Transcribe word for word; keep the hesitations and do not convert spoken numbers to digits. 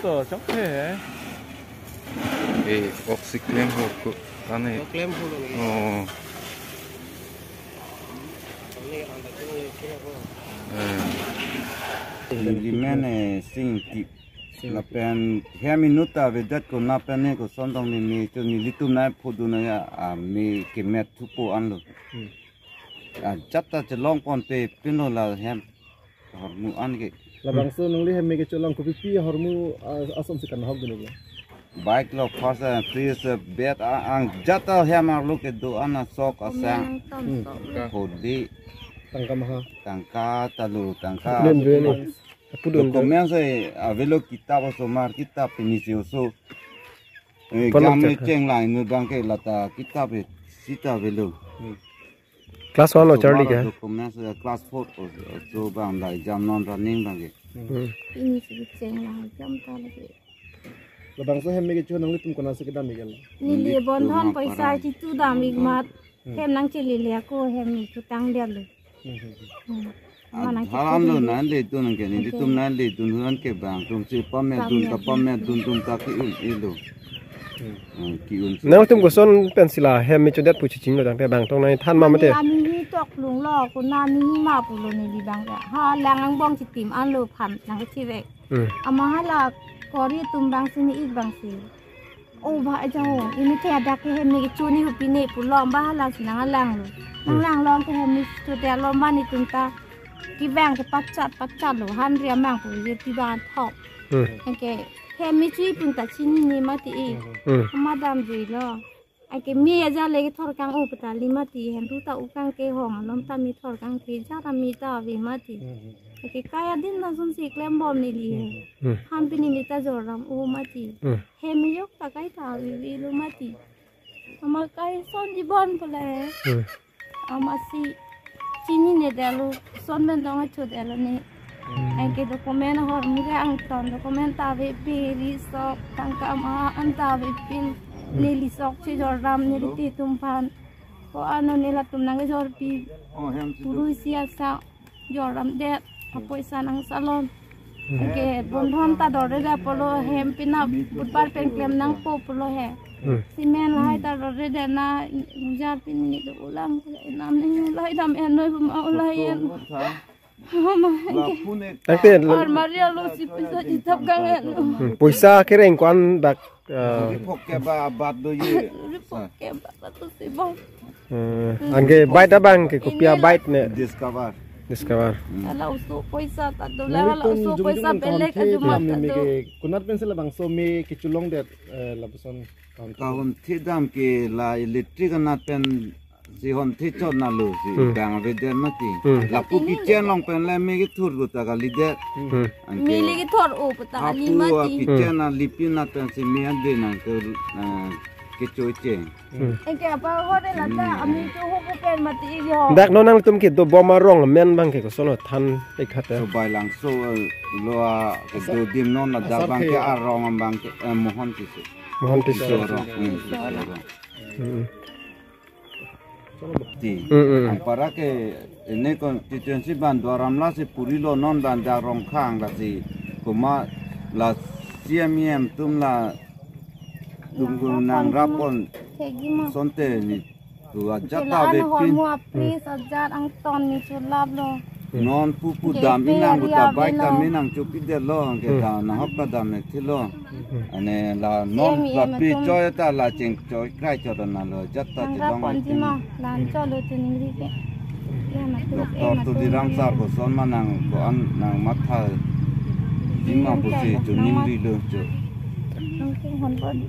To chokche he. Eh, oxygen ho ko ane. Klem phone. Oh. Eh. Limene sing ti. Lapen hem inut ta avedet ko na pen ne koson tong ne me cho nelitum nai phodu na ya, ah, me kemet thupo anlo. Hmm. Ah, jat ta chelong ponpe pinlo la hem ahormu an ke. Labangso nangli hem me kecholong kopi pi ahormu, ah, asomsi kanhok dun ke? Bike lo first, ah, first, ah, bet, ah, ang jat ta hem arlo kedo an asok asang. Pudun. Hodi. Tangka maha. Tangka talu, tangka. Pudun, pudun. Document si avelo, kitab osomar, kitab pini si oso. Eh, pon jam chak. Cheng la inut abang ke lata kitab eh sita avelo. Hmm. Class one lo, osomar charli ke? Document si class four o, oso abang la exam non running abang ke. Hmm. Pini si cheng la exam ta lagi. Labangso hem me kecho nanglitum konatsi kedam ik? Neli nelitum bondhon paisa para chitu dam ik amat. Hmm. Hem nangchelele ako hem me chutang dia lo. Hmm, hmm, hmm. Hmm. Mana adharan lo chutang dia. Nangle dun ke, nelitum nangle dun han ke bang atum si pamet dun ta, pamet dun atum ta ke-un ilo. Hmm. Hmm, ke-un. Nangtum koson pensi la hem me chodet pu chiching lo tangte bang tong nai than ma mate. Neli ami hi tok lung lo, ko neli hi ma pulo neli bang ya. Ha lang angbong chitim anlo aphan nangchevek. Hmm. Ama hala kori atum bang si ne ik bang si. O ba aja ho, ini ke adak ke hem ne kecho ne hupi ne pulo, ba hala si nanglang lo. Hmm. Nanglang long ke hem ne chodet lo ma netum ta. Kevang ke pachat pachat lo, han ria mang pu je pi bang thok. Hmm. Anke hem ne chui pun ta chini ne mati e. Hmm. Ama dam jui lo. Anke me aja le kethor kang-o pu ta li mati, hem thu ta u kang kehong alom ta me thor kangthe, jara me ta ave mati. Hmm, hmm, hmm. Anke kai adin ta sunsi klem bom neli he. Hmm, hmm. Han pini ne ta jorram-o mati. Hmm. Hem yok ta kai ta ave lo mati. Ama kai son jibon pule. Hmm. Amatsi chini ne det lo, son pen tong acho det lo ne. Hmm. Anke document ahormu ke angton, document ta ave pe, risok, tangka ma an ta ave pin, neli sok si jorram, neli te atum aphan. Ko ano ne latum nangkejorpi, oh, hem si puru tu. Isi asa jorram det, apoisa nangsalon. Hmm. Anke bondhon ta dore det apotlo hem pina budbar pen klem nangpo pulo he. Hmm. Cement lahai ta dore det na ujar pini do ulang nam ne lahai dam en noi buma ulai en. Mama, anke. Tangte lo. Armari alo si poisa chithap kang en. Hmm, poisa kereng ko-an dak, eh, ripok ke ba bat do ye. Ripok ke ba bat do si bom. Eh, anke bike abang ke kopi a-bike ne? Discover. Discover. Hmm. Hala oso poisa ta do la, hala oso poisa belek ajuma ta do. Konat pensi labangso me kecholong det, eh, lapuson kahon thedam ke la electric anat pen si hon thechot na lo si. Hmm. Bang avedet mati. Hmm. Lapu kitchen along pen le me kethur pu ta kalidet. Hmm. Anke me le kethor-o pu ta kali mati. Kitchen alipi anat pen si me ande nang ke, eh, kecho che. Hmm. Anke apa ho de lata, hmm, ami tu ho pu pen mati i ho. Dak non nangtum kedo bom arong amen abang ke koson lo than ik hat ya. Sobai Langso, eh, lo a kedo adim non ladak abang ke arong abang ke, eh, Mohon Tisso. Mohon Tisso. Tisso arong. Hmm, Tisso arong. Hmm. Ti. Hmm, hmm. Anpara ke ini constituency abang Duar Amla si puri lo, non abang dak Rongkhang lasi komat la C M E M atum la tum nangrap pon. Thekji ma. Asonte netum ajat ta ave pin. Hormu apri sajat angton ne cholap lo. Non pupu dam inang puta bike ta me nangchopidet lo, anke ta nahok ta dam ne thilo. Ane la non la pi choi ta la cheng choi krai chot na lo, ajat ta chelong. Nang ra ponji ma, lan cholo tu ningri ke. Ya, ma tu, doctor eh, ma tu Tuliram sir koson ma nang ko-an nang matha. Jima pusi tu ningri lo cho. Nang ke hon po di.